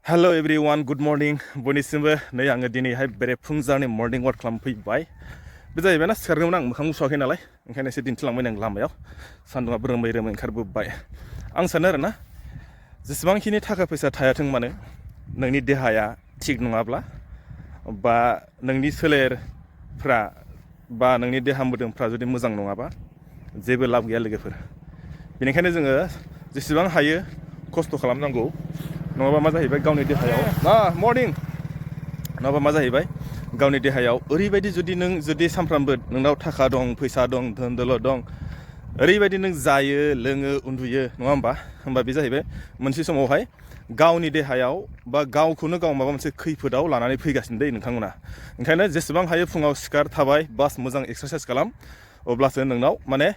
Hello everyone, good morning. बयनिसिमबो नै आङो दिनैहाय बेरेफुंजानि मर्निं वाक खालामफैबाय। बे जाहैबाय ना सिखारगौमोन आं मोखां सुवाखै नालाय ओंखायनो एसे दिन्थिलांबाय आं लामायाव सान्दुङा रोमै रोमै ओंखारबोबाय। आं सानो आरोना जेसेबांखिनि थाखा फैसा थायाथों मानो नोंनि देहाया थिग नङाब्ला बा नोंनि सोलेरफ्रा बा नोंनि देहा मोदोमफ्रा जुदि मोजां नङाबा जेबो लाब गैया लोगोफोर। बेनिखायनो जोङो जेसेबां हायो खस्थ' खालामनांगौ। नङाबा मा जाहैबाय गावनि देहायाव मर्निं नङाबा मा जाहैबाय गावनि देहायाव ओरैबायदि जुदि सानफ्रामबो नोंनाव थाखा दं फैसा दं धोन दौलत दं ओरैबायदि नों जायो लोङो उन्दुयो नङा होमबा बे जाहैबाय मोनसे समावहाय गावनि देहायाव बा गावखौनो गाव माबा मोनसे खैफोदाव लानानै फैगासिनो दै नोंथांमोना। ओंखायनो जेसेबां हायो फुङाव सिखार थाबाय बास मोजां एक्सारसाइस खालाम अब्लासो नोंनाव माने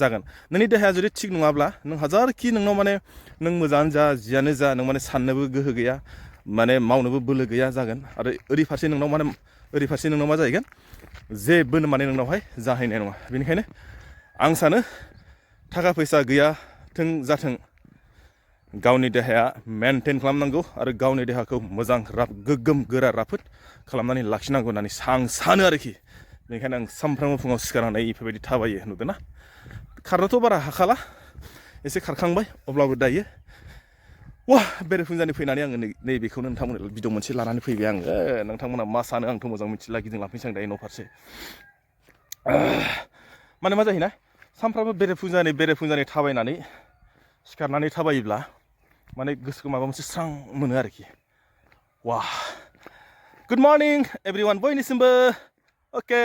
जागोन। नोंनि देहाया जुदि थिग नङाब्ला नों हाजारखि नोंनाव माने नों मोजाङानो जा जियानो जा नों माने साननोबो गोहो गैया माने मावनोबो बोलो गैया जागोन आरो ओरैफारसे नोंनाव मा जाहैगोन जेबो माने नोंनावहाय जाहैनाय नङा। बेनिखायनो आं सानो थाखा फैसा गैयाथों जाथों गावनि देहाया मेनटेन खालामनांगौ आरो गावनि देहाखौ मोजां गोग्गोम गोरा राफोद खालामनानै लाखिनांगौ होननानै आं सानो आरोखि। बेनिखायनो आं सानफ्रामबो फुङाव सिखारनानै बेफोरबायदि थाबायो नुदोंना। खारनोथ' बारा हाखाला एसे खारखांबाय अब्लाबो दायो बेरेफुंजानि फैनानै आङो नैबेखौनो नोंथांमोननो भिडिअ मोनसे लानानै फैबाय आङो। नोंथांमोना मा सानो आंथ' मोजां मिथिला गिदिंलांफैनोसै आं दायो न' फारसे। माने मा जायोना सानफ्रामबो बेरेफुंजानि थाबायनानै सिखारनानै थाबायोब्ला माने गोसोखौ माबा मोनसे स्रां मोनो आरोखि। गुड मर्निं एभ्रिवान बयनिसिमबो। अके